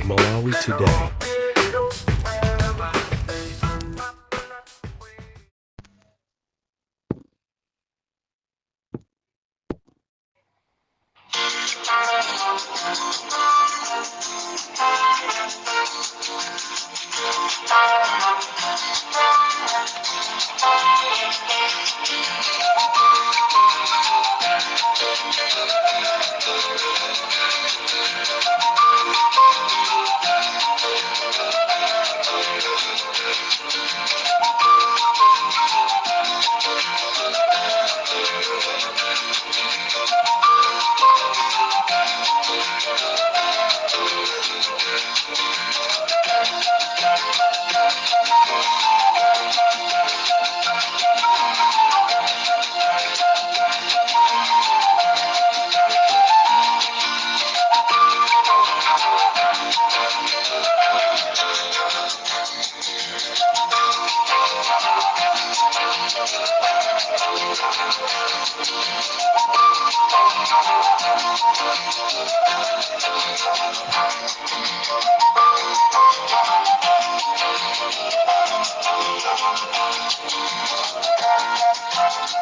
Malawi Today.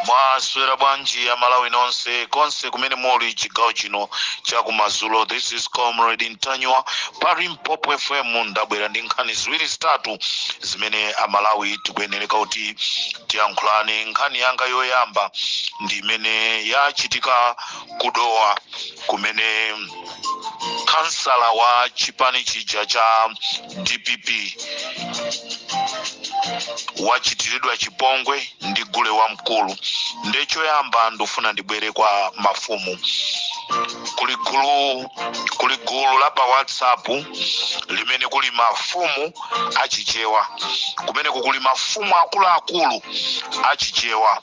Mwaswera bwanji Amalawi nonse konse kumene muli chigawo chino chakumadzulo? This is Comrade Ntanyiwa pa Limpopo FM. Ndabwera ndi nkhani ziwiri zitatu zimene Amalawi tikuyenereka kuti tiyankhulane. Nkhani yanga yoyamba ndi imene yachitika kuDowa, kumene kansala wa chipani chija cha DPP wachitiridwa chipongwe ndi gule wamkulu. Nde choyamba ndifuna ndibwere kwa mafumu. Kuli gulu la pa WhatsApp limene kuli mafumu achichewa. Kumeneko kuli mafumu akuluakulu achichewa.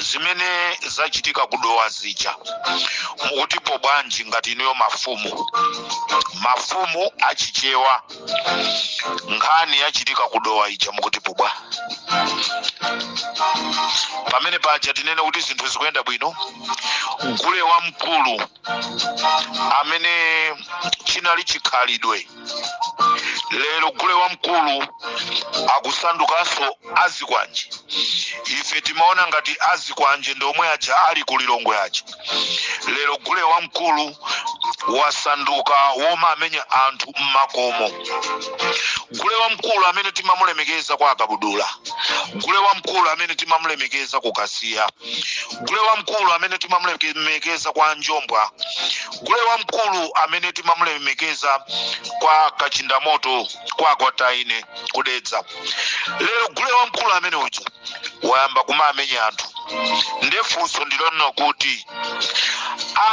Zimene zachitika kuDowa zija mukutipo bwanji ngati inuyo mafumu achichewa? Nkhani yachitika kuDowa ija mukutipo bwa? Pamene paja tinene kuti zinthu zikuyenda bwino? Gule wamkulu amene chinali chikhalidwe, lero gule wamkulu akusandukanso azikwanje. Ife timaona ngati azikwanje ndi omwe aja ali ku Lilongwe aja. Lero gule wamkulu wasanduka womamenya anthu mmakomo. Gule wamkulu amene timamulemekeza kwa Akabudula, gule wamkulu amene timamulemekeza ku Kasiya, gule wamkulu amene timamulemekeza kwa Njombwa, gule wamkulu amene timamulemekeza kwa Kachindamoto, kwa Kwataine, kuDedza, lero gule wamkulu amene uja wayamba kumamenya anthu. Nde funso ndilonena kuti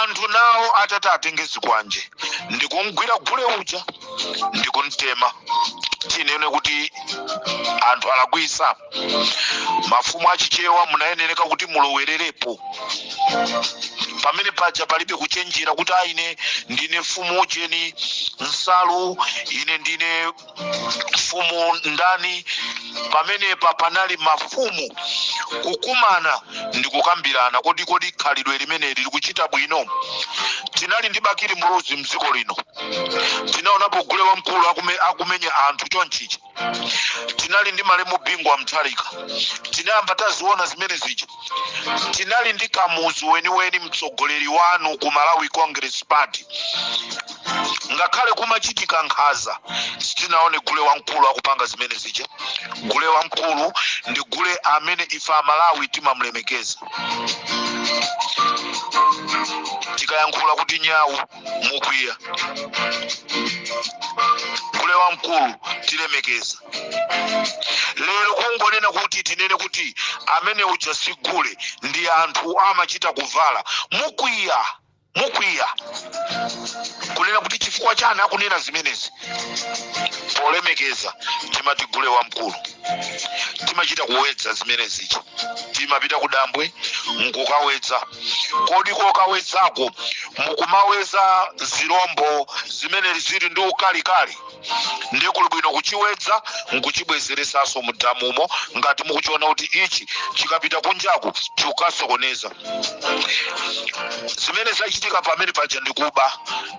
anthu nawo atati atenge zikwanje ndikumgwira gule uja ndikumtema, tinene kuti anthu alakwisa? Mafumu achichewa munayenereka kuti mulowererepo pamene paja. Palibe kuchenjera kuti a ine ndine mfumu ujeni nsalu, ine ndine mfumu ndani. Pamenepa panali mafumu kukumana ndi kukambirana: kodi khalidwe limeneli likuchita bwino? Tinali ndi Bakili Muluzi mdziko lino, tinaonapo gule wamkulu akumenya anthu chonchicha? Tinali ndi malemu Bingu wa Mutharika, tinayamba taziona zimene zija? Tinali ndi Kamuzu weniweni, mtsogoleri wanu ku Malawi Congress Party, ngakhale kumachitika nkhaza, sitinaone gule wamkulu akupanga zimene zija. Gule wamkulu ndi gule amene ife Amalawi timamulemekeza. Tikayankhula kuti nyawu, mukwiya. Gule wamkulu tilemekeza. Lero kungonena kuti tinene kuti amene uja si gule, ndi anthu amachita kuvala, mukwiya, mukwiya kunena kuti chifukwa chani akunena zimenezi. Polemekeza timati gule wamkulu, timachita kuwedza zimene zija, timapita kudambwe nkukawedza. Kodi kokawedzako mukumaweza zirombo zimene zili ndi ukalikali? Ndiye kuli bwino kuchiwedza nkuchibwezeresanso mudamumo ngati mukuchiona kuti ichi chikapita kunjaku chikukasokoneza. Zimene zachitika pamene paja ndikuba.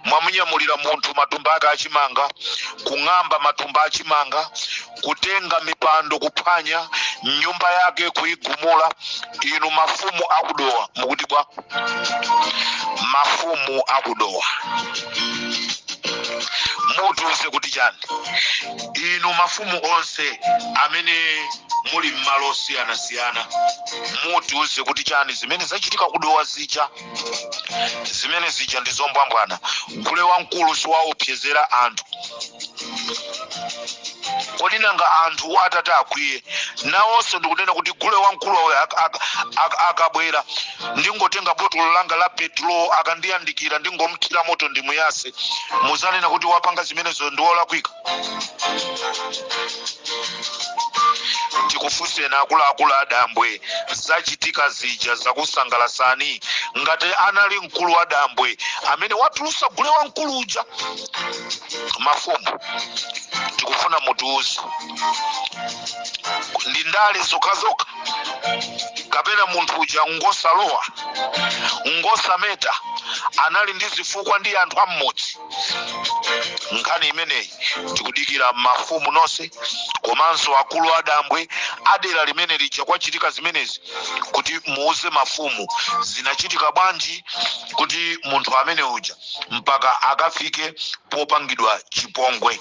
Mwamunyamulira munthu. munthu matumba ake achimanga, kung'amba matumba achimanga, kutenga mipando kuphwanya, nyumba yake kuigumula. Inu mafumu akudowa mukuti bwa? Mafumu akudowa mutiuze kuti chani? Inu mafumu onse amene muli m'malo osiyanasiyana mutiuze kuti chani zimene zachitika kudowa zija? Zimene zija ndi zombwambwana. Gule wamkulu siwaopsezera anthu. Kodi nanga anthu atati akwiye nawonso? Ndikunena kuti gule wamkulu akabwera, ndingotenga botolo langa la petrol, akandiyandikira ndingomthira moto ndimuyase. Muzanena kuti wapanga zimenezo ndi wolakwika? Tikufunseni akuluakulu adambwe, zachitika zija zakusangalasani? Ngati anali mkulu wa dambwe amene watulusa gule wamkulu uja, mafumu tikufuna mutiuze, ndi ndale zokhazokha kapena munthu uja ngosalowa ngosameta, anali ndi zifukwa ndi anthu am'mudzi? Nkhani imeneyi tikudikira mafumu nonse komanso akulu adambwe adera limene lija kwachitika zimenezi, kuti muuze mafumu zinachitika bwanji kuti munthu amene uja mpaka akafike popangidwa chipongwe.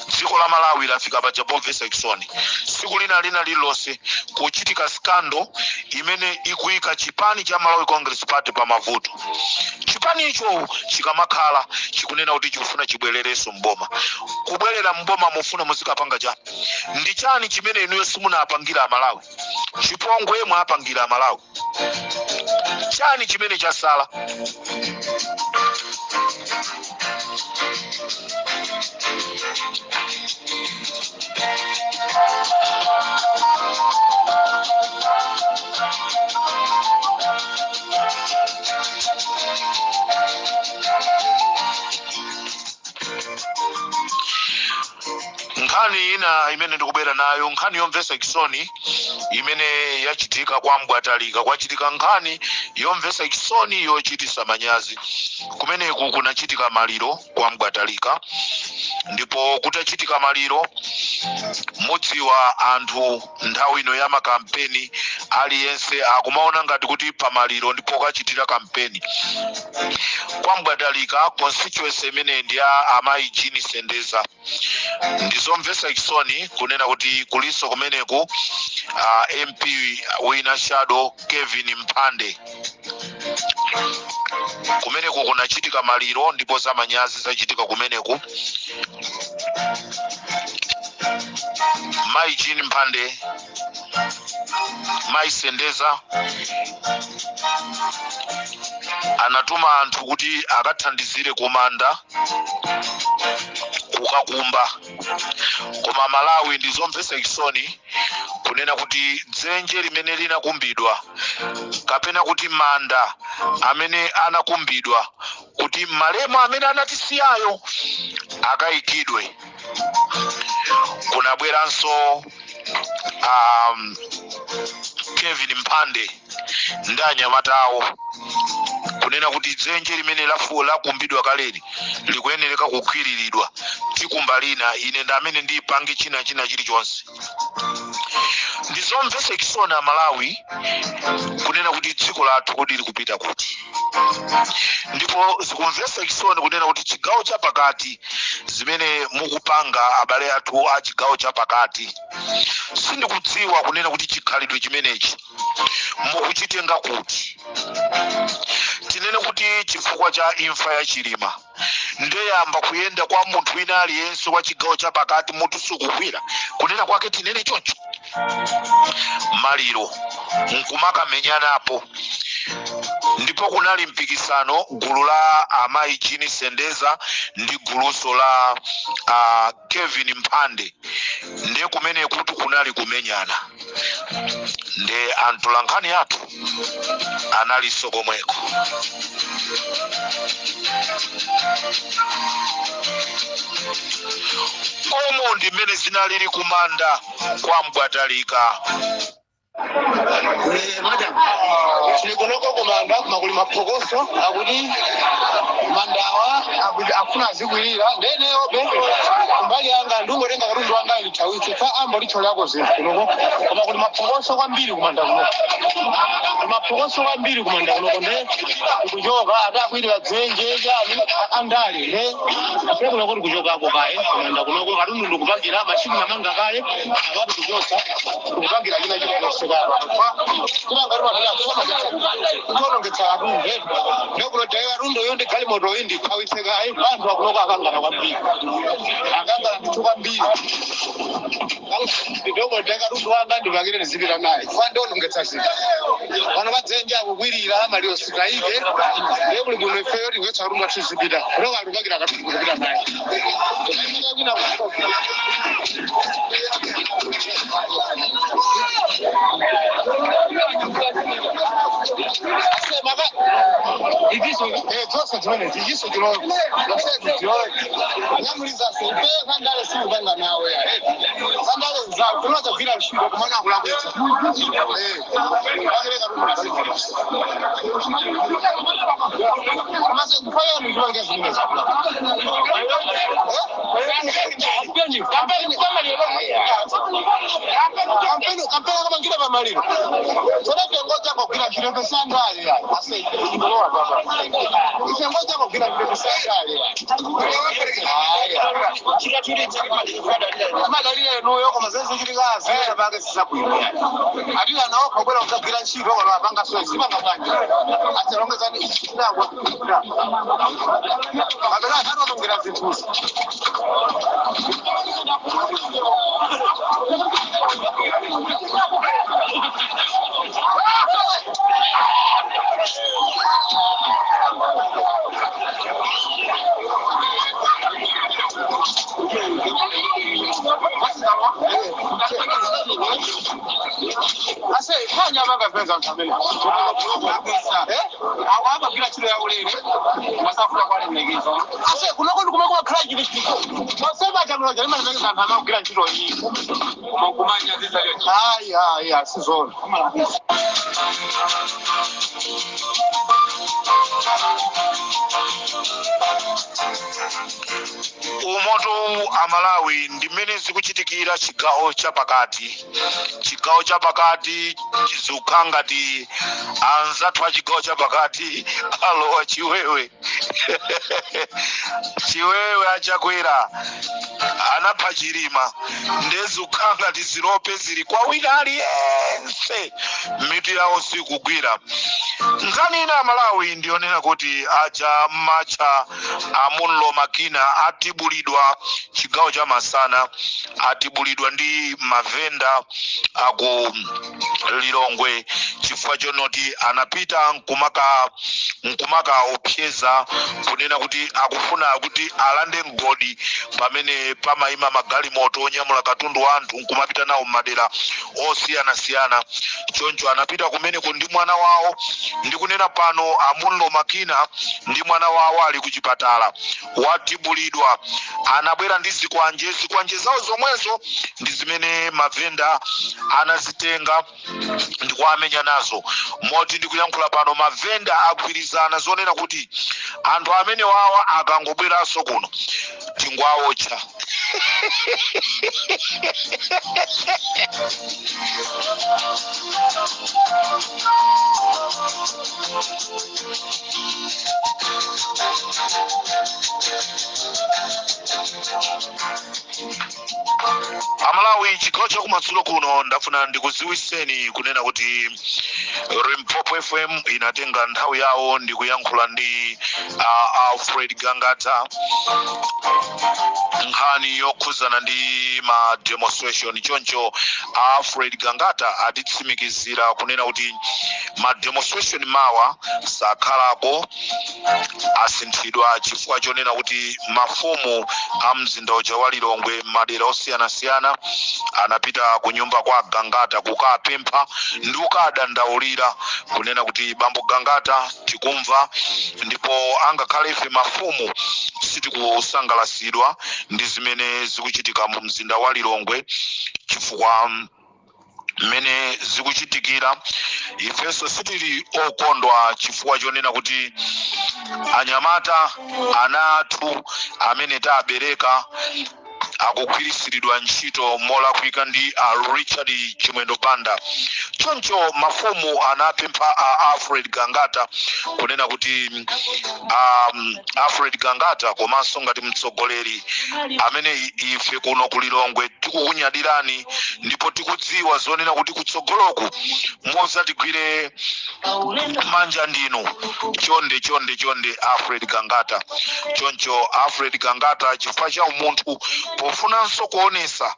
Dziko la Malawi lafika paja pomvetsa chisoni. Tsiku lina lina lililonse kuchitika scandal imene ikuyika chipani cha Malawi Congress Party pa mavuto. Chipani icho chikamakhala chikunena kuti chikufuna chibwererenso mboma, kubwerera mboma mufuna muzikapanga chani? Ndi chani chimene inuyo simunapangira Amalawi? Chipongwe mwapangira Amalawi, chani chimene chasala? Nkhani ina imene ndikubwera nayo, nkhani yomvetsa chisoni imene yachitika kwa Mbwatalika. Kwachitika nkhani yomvetsa chisoni yochitisa manyazi kumeneku. Kunachitika maliro kwa Mbwatalika, ndipo kutachitika maliro, mudziwa anthu nthawi ino ya makampeni aliyense akumaona ngati kuti pamaliro ndipo kachitira kampeni. Kwa Mbwatalika, constituency imene ndi ya amayi Jean Sendeza, ndizomvetsa chisoni kunena kuti kuliso kumeneku MP wina shadow, Kevin Mphande. Kumeneku kunachitika maliro ndipo zamanyazi zachitika kumeneku. Mayi Jean Mphande, mayi Sendeza, anatuma anthu kuti akathandizire kumanda kukakumba. Koma Malawi, ndizomvetsa chisoni kunena kuti dzenje limene linakumbidwa, kapena kuti manda amene anakumbidwa kuti malemu amene anatisiyayo akayikidwe, kunabweranso Kevin Mphande ndi anyamata awo kunena kuti dzenje limene lakumbidwa kaleli likuyenereka kukwiriridwa, tikumba lina, ine ndi amene ndipange china china chilichonse. Ndizomvetsa chisoni Amalawi kunena kuti dziko lathu kodi likupita kuti? Ndipo zikumvetsa chisoni kunena kuti chigawo chapakati, zimene mukupanga abale athu a chigawo chapakati, sindikudziwa kunena kuti chikhalidwe chimenechi mukuchitenga kuti. Tinene kuti chifukwa cha imfa ya Chilima ndeyamba kuyenda kwa munthu wina aliyense wa chigawo chapakati mutu sukugwira, kunena kwake tinene choncho. Maliro nkumakamenyanapo, ndipo kunali mpikisano, gulu la amayi Jean Sendeza ndi guluso la Kevin Mphande. Ndiye kumene kuti kunali kumenyana, nde antolankhani athu analinso komweko. Umu ndi mmene zinalili kumanda kwa Mbwatalika. Madam, tili kunoko kumanda kuli maphokoso akuti mandawa akuti akufuna azikwirira. Ndeneyobe mbali yanga ndingotenga katundu wanga ndithawitse fa ambo litholako zinthu kunoko, koma kuli maphokoso kwambiri kumanda kunoko, kuli maphokoso kwambiri kumanda kunoko. Nde tikuchoka, atakwirira dzenje chani andale. Nde afe kunoko tikuchokako kaye kumanda kunoko, katundu ndikupangira machini namanga kale akati kuchosa ndikupangira china chilichonse kapa kuonongetsa katundu. Ndekuti katundu yo ndi galimoto iyi ndithawitse kaye. Anthu akunoko akangana kwambiri, akangana ndithu kwambiri. Ndikuti katundu wanga ndipakire ndizipita naye fa ndionongetsa zinthu pano padzenje akukwirira maliro sitayike. Ndiye kuli kuno ifeyo tikuyetsa katundu athu zipita kunoko, alupakira katundu kupita naye kwina. Dzonse zimene tichiso chilosezi tiloe nyamuliza ife sandale sikupanga nawe sandale zawo tinozagwira ntchito kumana akulakwitsa pakire katundu. Amase kufaya ndipange zimenezo. Kampeni kampeni akapangira pamaliro tsono ife ngoja kugwira ntchito ife sandale ase ife ngoja kugwira ntchito ife sandale. Amadalira enuyo, koma zene zichitikazi pange zisabwino atili anawo kabwera kudzagwira ntchito koma apanga so zipanga bwanji asalongezani ichi chinango kapena atanonongera zinthuzi. Ase fanya vanga venza anthu amene awamagwira ntchito ya ulere masafuna kwalemekeza. Ase kunoko ndikumene kumakhala chilichiko osema chamulo chalimalemekeza anthu amagwira ntchito iyi. Hayi hayi, asizona. Umoto amalawi ndi mmene zikuchitikira chigawo chapakati. Chigawo chapakati zikukhala ngati anzathu a chigawo chapakati alowa chiwewe chiwewe. Achakwera anapha Chilima, ndezikukhala ngati zilope zili kwa wina aliyense, mitu yawo sikugwira. Nkhani ina amalawi ndionena kuti aja matcha amunlo Makina atibulidwa chigawo cha masana, atibulidwa ndi mavenda aku Lilongwe chifukwa chonoti anapita nkumaka opyeza kunena kuti akufuna kuti alande mgodi pamene pamayima magalimoto onyamula katundu wa anthu nkumapita nawo madera osiyanasiyana. Choncho anapita kumeneko ndi mwana wawo. Ndikunena pano amunlo Makina ndi mwana wawo ali kuchipatala, watibulidwa. Anabwera ndi zikwanje, zikwanje zawo zomwezo ndi zimene mavenda anazitenga ndikuamenya nazo. Moti ndikuyankhula pano mavenda agwirizana zonena kuti anthu amene wawa akangobweranso kuno tingwawotcha. Amalawi, chigawo chakumadzulo kuno ndafuna ndikuziwiseni kunena kuti Limpopo FM inatenga nthawi yawo ndikuyankhula ndi Alfred Gangata nkhani yokhuzana ndi ma demonstration. Choncho Alfred Gangata atitsimikizira kunena kuti ma demonstration mawa sakhalako, asinthidwa chifukwa chonena kuti mafumu a mzinda uja wa Lilongwe madera osiyanasiyana anapita ku nyumba kwa Gangata kukapempha ndi kukadandaulira kunena kuti bambo Gangata, tikumva ndipo angakhale ife mafumu sitikusangalasidwa ndi zimene zikuchitika mu mzinda wa Lilongwe chifukwa Mmene zikuchitikira, ifenso sitili okondwa chifukwa chonena kuti anyamata, ana athu amene tabereka, akugwiritsiridwa ntchito molakwika ndi a Richard Chimwendo Banda. Choncho mafumu anapempha a Alfred Gangata kunena kuti Alfred Gangata, komanso ngati mtsogoleri amene ife kuno ku Lilongwe tikukunyadirani ndipo tikudziwa zonena kuti kutsogoloku muzatigwire manja ndinu, chonde chonde chonde, Alfred Gangata. Choncho Alfred Gangata, chifukwa cha umunthu, pofunanso kuonesa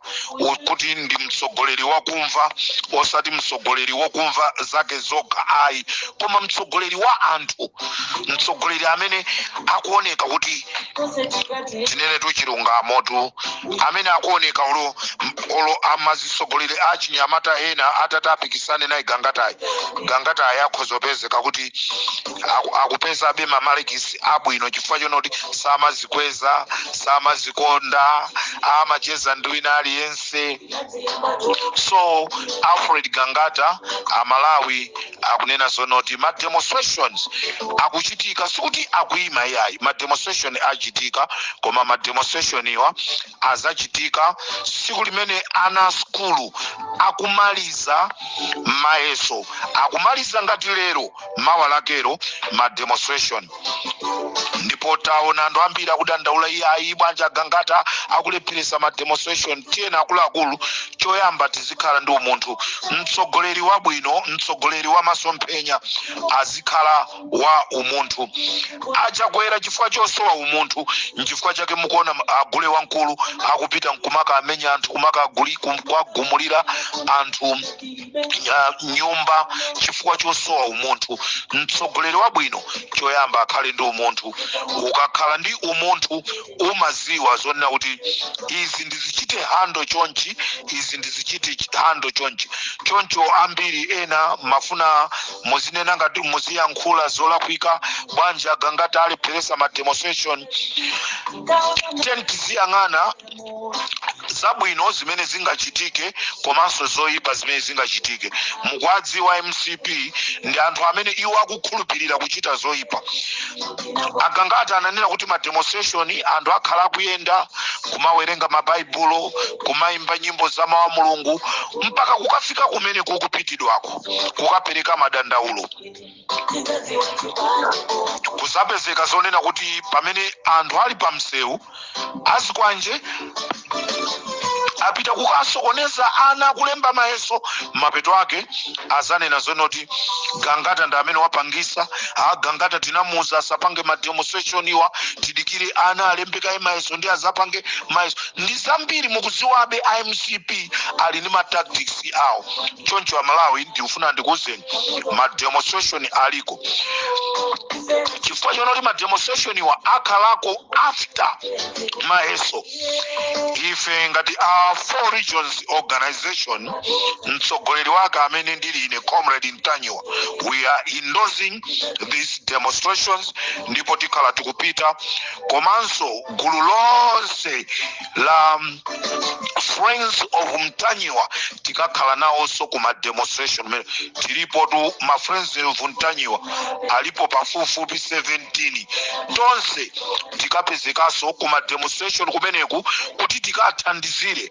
kuti ndi mtsogoleri wakumva, osati mtsogoleri wokumva zake zokha ayi, koma mtsogoleri wa anthu, mtsogoleri amene akuoneka kuti, tinene tuchilungamotu, amene akuoneka olo amazisogoleri achinyamata ena atati apikisane naye Gangatayi, Gangatayi akhozopezeka kuti akupezabe ma marks abwino, chifukwa chonoti samazikweza, samazikonda, amacheza ndi wina aliyense. So Alfred Gangata, Amalawi akunena zonoti ma demonstrations akuchitika, sikuti akuyima iyayi. Ma demonstration achitika, koma ma demonstration iwa azachitika siku limene ana skulu akumaliza mayeso. Akumaliza ngati lero, mawa lakero ma demonstration. Ndipo taona anthu ambiri akudandaula, iyayi, bwanji Agangata akulepheresa ma demonstration? Tiyena akuluakulu, choyamba tizikhala ndi umunthu. Mtsogoleri wabwino, mtsogoleri wa masomphenya azikhala wa umunthu. Achakwera, chifukwa chosowa umunthu, nchifukwa chake mukuona agule wamkulu akupita nkumaka amenya anthu, kumaka kuagumulira anthu nyumba, chifukwa chosowa umunthu. Mtsogoleri wabwino choyamba akhale ndi umunthu. Ukakhala ndi umunthu, umaziwa zonena kuti izi ndizichite handle chonchi, izi ndizichite handle chonchi. Choncho ambiri ena mafuna muzinena ngati muziyankhula zolakwika, bwanji Agangata alepheresa ma demonstration? Teni tiziyang'ana zabwino zimene zingachitike komanso zoyipa zimene zingachitike. Mukwadziwa MCP ndi anthu amene iwo akukhulupirira kuchita zoyipa. Agangata ananena kuti ma demonstration anthu akhala akuyenda, kumawerenga mabaibulo, kumayimba nyimbo za mawu a Mulungu, mpaka kukafika kumene kukupitidwako kukapereka madandaulo. Kuzapezeka zonena kuti pamene anthu ali pa msewu, azikwanje apita kukasokoneza ana akulemba mayeso. Mapeto ake azanena zonoti Gangata ndi amene wapangisa. A Gangata tinamuuza asapange ma demonstration iwa, tidikire ana alembekaye mayeso ndi azapange mayeso. Ndi zambiri mukuziwabe, iMCP ali ndi ma tactics awo. Choncho Amalawi, ndikufuna ndikuwuzeni, ma demonstration aliko, chifukwa chonoti ma demonstration iwa akhalako after mayeso. Ife ngati a Four Regions Organization, mtsogoleri wake amene ndili ine Comrade Ntanyiwa, we are endorsing these demonstrations, ndipo tikhala tikupita, komanso gulu lonse la Friends of Mtanyiwa tikakhala nawonso kuma demonstration mene tilipo tu. Ma Friends of Mtanyiwa alipo pafupifupi 17. Tonse tikapezekanso kuma demonstration kumeneku kuti tikathandizire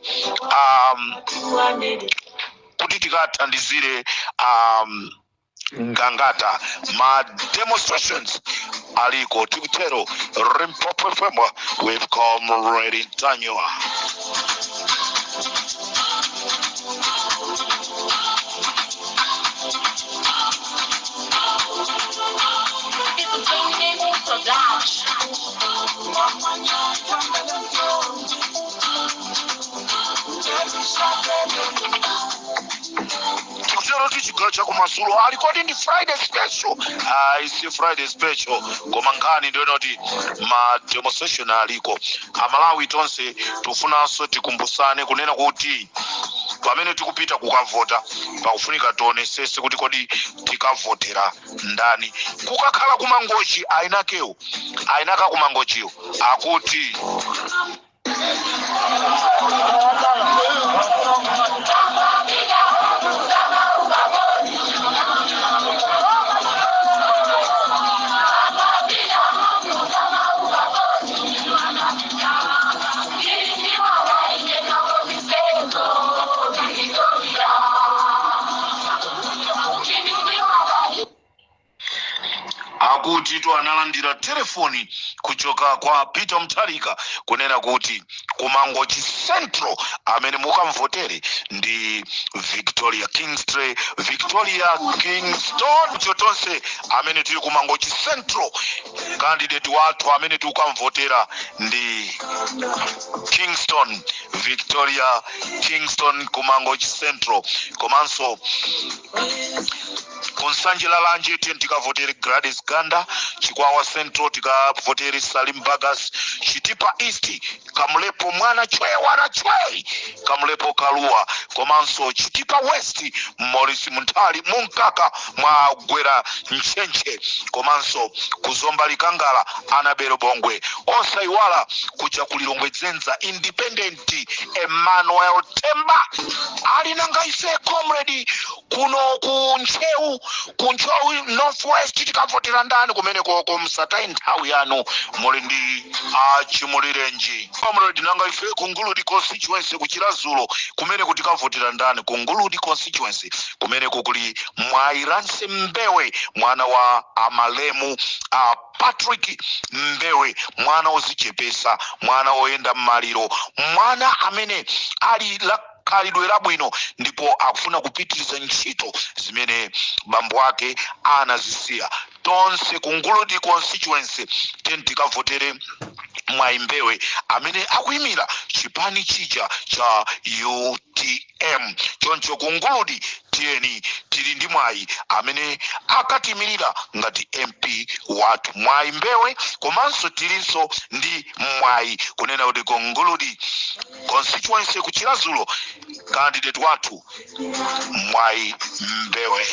Gangata. Ma demonstrations aliko, tikutero. Limpopo FM with Comrade Ntanyiwa. It's a Production. Tikutero ti chigawo chakumadzulo ali kodi ndi Friday special? Ayi, si Friday special, koma nkhani ndiyonoti ma demonstration aliko. Amalawi tonse tifunanso tikumbusane kunena kuti pamene tikupita kukavota, pakufunika tionesese kuti kodi tikavotera ndani. Kukakhala kumangochi, ainakewo ainaka kumangochiwo akuti Akuti to analandira telefoni kuchoka kwa Peter Mutharika kunena kuti kuMangochi Central amene mukamvotere ndi Victoria Kingstray, Victoria Kingston. Chotonse amene tili kuMangochi Central, candidate wathu amene tikukamvotera ndi Kingston, Victoria Kingston, kuMangochi Central. Komanso kuNsanje Lalanje tiye tikavotere Gladys Ganda, Chikwawa Central tikavotere Salim Bagas, Chitipa East Kamulepo mwana chwe wana chwe Kamulepo Kalua, komanso Chitipa West Morris Munthali munkaka mwagwera ntchentche, komanso kuZomba Likangala Anabelo Bongwe. Osayiwala kuja kuLilongwe Dzenza independent Emmanuel Temba. Ali nanga ife comrade kuno ku Ntcheu, ku Ntcheu Northwest tikavotera ndani kumene koko? Msatayi nthawi yanu, muli ndi achimulirenji. Comrade, nanga ife ku Nguludi constituency kuChiradzulu kumene kutikavotera ndani? Ku Nguludi constituency kumene kuli Mwairanse Mbewe, mwana wa amalemu a Patrick Mbewe, mwana wozichepesa, mwana woyenda m'maliro, mwana amene ali la khalidwe labwino ndipo akufuna kupitiriza ntchito zimene bambo ake anazisiya. Tonse ku Nguludi constituency tiyeni tikavotere Mwayi Mbewe amene akuyimira chipani chija cha UTM. Choncho ku Nguludi tiyeni, tili ndi Mwayi amene akatimirira ngati MP wathu, Mwayi Mbewe. Komanso tilinso ndi mwayi kunena kuti ku Nguludi constituency kuChiradzulu candidate wathu Mwayi Mbewe.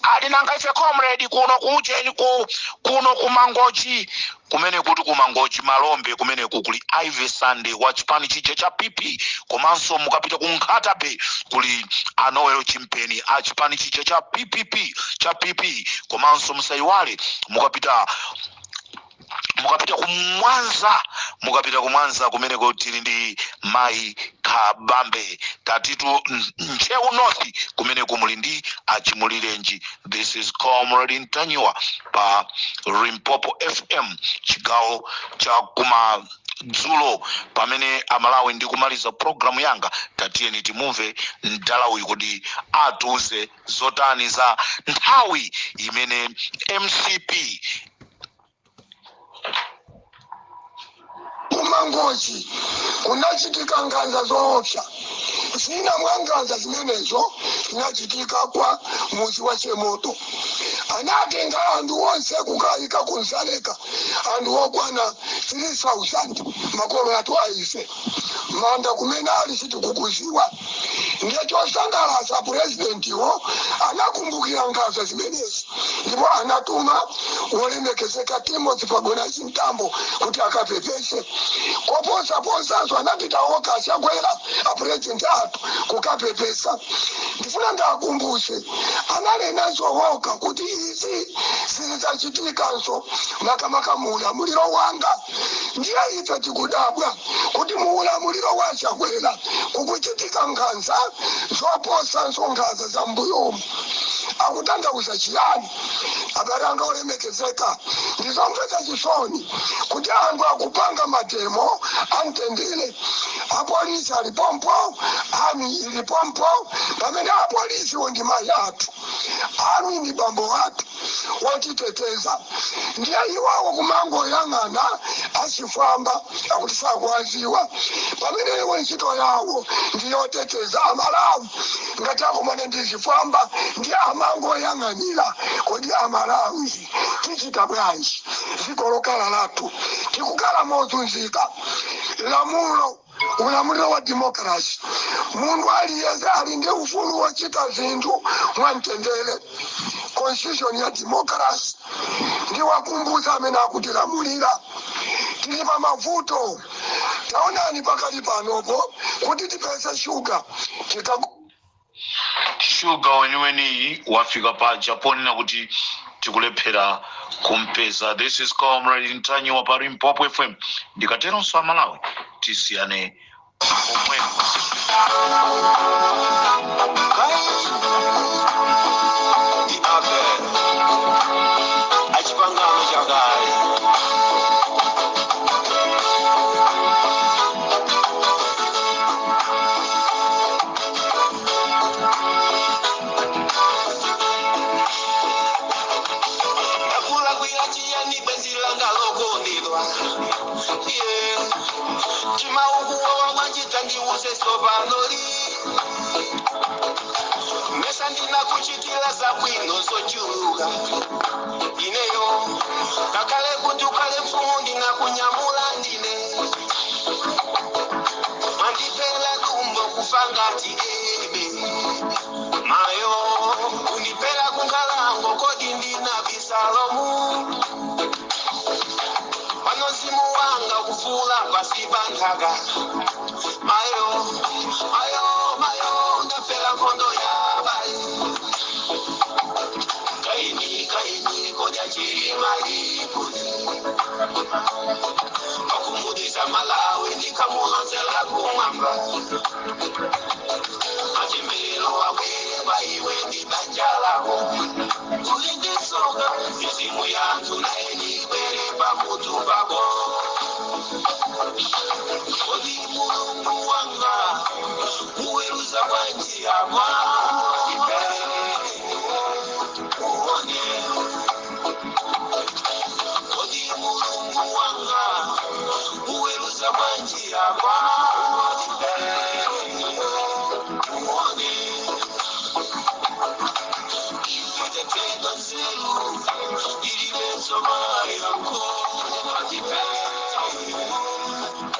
Ali nanga ife comrade kuno kucheni ku kuno kuMangochi kumene kuti kuMangochi Malombe kumeneku kuli Ivy Sunday wa chipani chija cha PP, komanso mukapita ku Nkhata Bay kuli Anoel Chimpeni a chipani chija cha PPP, cha PP. Komanso musayiwale mukapita kumwanza, mukapita kumwanza kumeneko tili ndi Mayi Kabambe. Tatitu Ntcheu North kumeneko muli ndi Achimulirenji. This is Comrade Ntanyiwa pa Limpopo FM chigawo cha kumadzulo. Pamene Amalawi ndikumaliza programu yanga, tatiyeni timumve mdala uyu kuti atiuze zotani za nthawi imene MCP. KuMangochi kunachitika nkhanza zoopsa. Zina mwa nkhanza zimenezo zinachitika kwa muzi wa Chemoto. Anatenga anthu onse kukayika kuNzaleka, anthu okwana 3000, makolo athu aife. Manda kumene ali sitikukuziwa. Ndiye chosangalatsa, purezidentiwo anakumbukira nkhanza zimenezi ndipo anatuma wolemekezeka Timothy Pagonachi Mtambo kuti akapepese. Koposaposanso anapita okha aChakwera, apurezidenti athu, kukapepesa. Ndifuna ndakumbuse, ananenanso okha kuti izi sizidzachitikanso, makamaka muulamuliro wanga. Ndiye ife tikudabwa kuti muulamuliro wa Chakwera kukuchitika nkhanza zoposanso nkhanza za mbuyomu. Akutanthauza chiyani? Abale anga olemekezeka, ndizomvetsa chisoni kuti anthu akupanga mademo amtendere, apolisi alipompo, army ilipompo, pamene apolisiwo ndi mayi athu, army ndi bambo athu wotiteteza. Ndiye iwawo kumangoyang'ana achifwamba akuti sakuwaziwa, pamene iwo ntchito yawo ndiyoteteza Amalawi. Ngati akumane ndi zifwamba ndi amangoyang'anira. Kodi Amalawi tichita bwanji? Dziko lokhala lathu tikukhala mozunzika. Lamulo, ulamuliro wa democracy, munthu aliyense ali ndi ufulu wochita zinthu mwamtendere, constitution ya democracy. Ndiwakumbutsa amene akutilamulira, tili pa mavuto. Taonani pakali panopo kuti tipeze shuga tika Shuga weniweni wafika paja ponena kuti tikulephera kumpeza. This is Comrade Ntanyiwa pa Limpopo FM. Ndikateronso Amalawi tisiyane pomwepo. The other. Chiyani bwenzi langa lokondedwa? Yeah. Chimaukuwawa bwanji? Tandiuze sopanoli. Mesa ndinakuchitira zabwino zochuluka ineyo, ngakhale kuti ukhale mfumu ndinakunyamula ndine. Mwandipela dumbo kufa ngati ebe mayo, kundipela kunkhalango, kodi ndina Abisalomu? Pano mzimu wanga kufula pasi pa nthaka. Mayo, mayo, mayo, ndafela nkhondo ya bale. Kaini, kaini, kodya chilimaliputi wakumudisa Malawi ndikamulonzela kumwamba. Machimbiro wakweba iwe ndi banja lako ulindisoka mizimu yanthu naye nibwere pamutu pako. Kodi Mulungu wanga muweruza bwanji apa? Uone. Kodi Mulungu wanga muweruza bwanji apa? Uone. Ife nzeru ilibenso mayanko.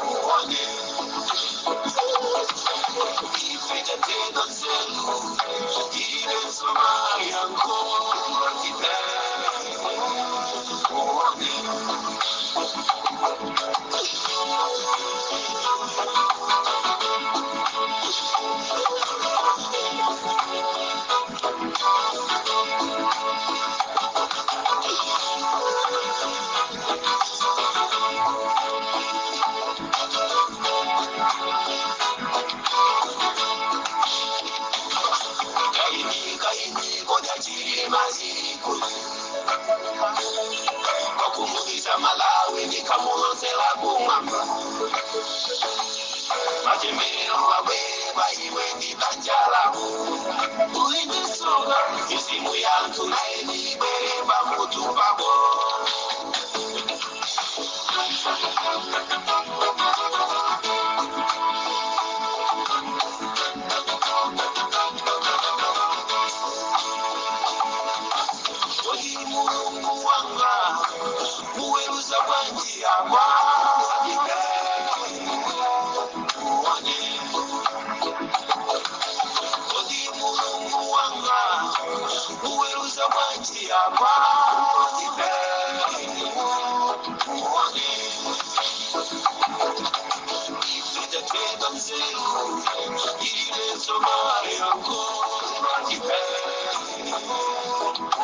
Uone. Ife tatenda nzeru ilibenso mayanko. Uone. Kaini, kaini, kodya chilimaliku wakumudisa Malawi ndikamulonzela kumwamba. Machembero wabweba iwe ndi banja lako ulindisoka mizimu yanthu naye nibwere pamutu pako. Kodi Mulungu wanga muweruza bwanji apa? Uone. Kodi Mulungu wanga muweruza bwanji apa? Uone. Ife tatenda nzeru ilibenso mayanko.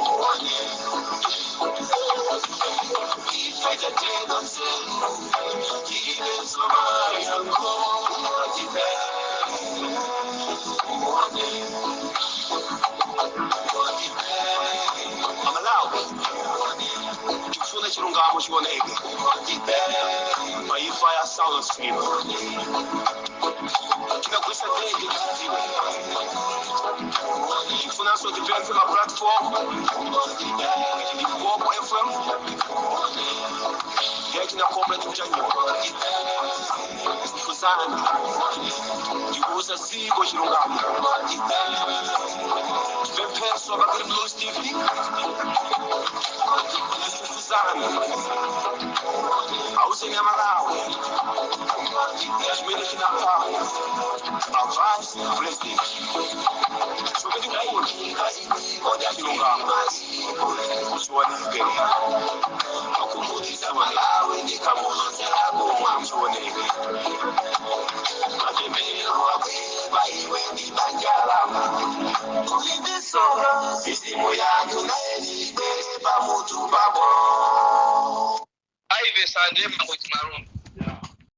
Uone. Ife tatenda nzeru ilibenso mayanko. Uone. Amalawi, tikufuna chilungamo chioneke pa imfa ya Saulos Chilima. Tinagwisa ndege tidziwe. Tikufunanso tipemphe ma platform Limpopo FM yachina Comrade Mtanyiwa, kuzana ndikuuza ziko chilungamo. Tipempheso Bakili Muluzi TV, kufufuzana, auze Amalawi chimene chinapha a vice president. Chomwe tikufuna, chilungamo chioneke, Malawi ndikamulonzela kumwamba chioneke. Machembero wakweba iwe ndi banja lako ulindisoka mizimu yanthu naye nibwere pamutu pako. Aive Sande Mangochi Maroon.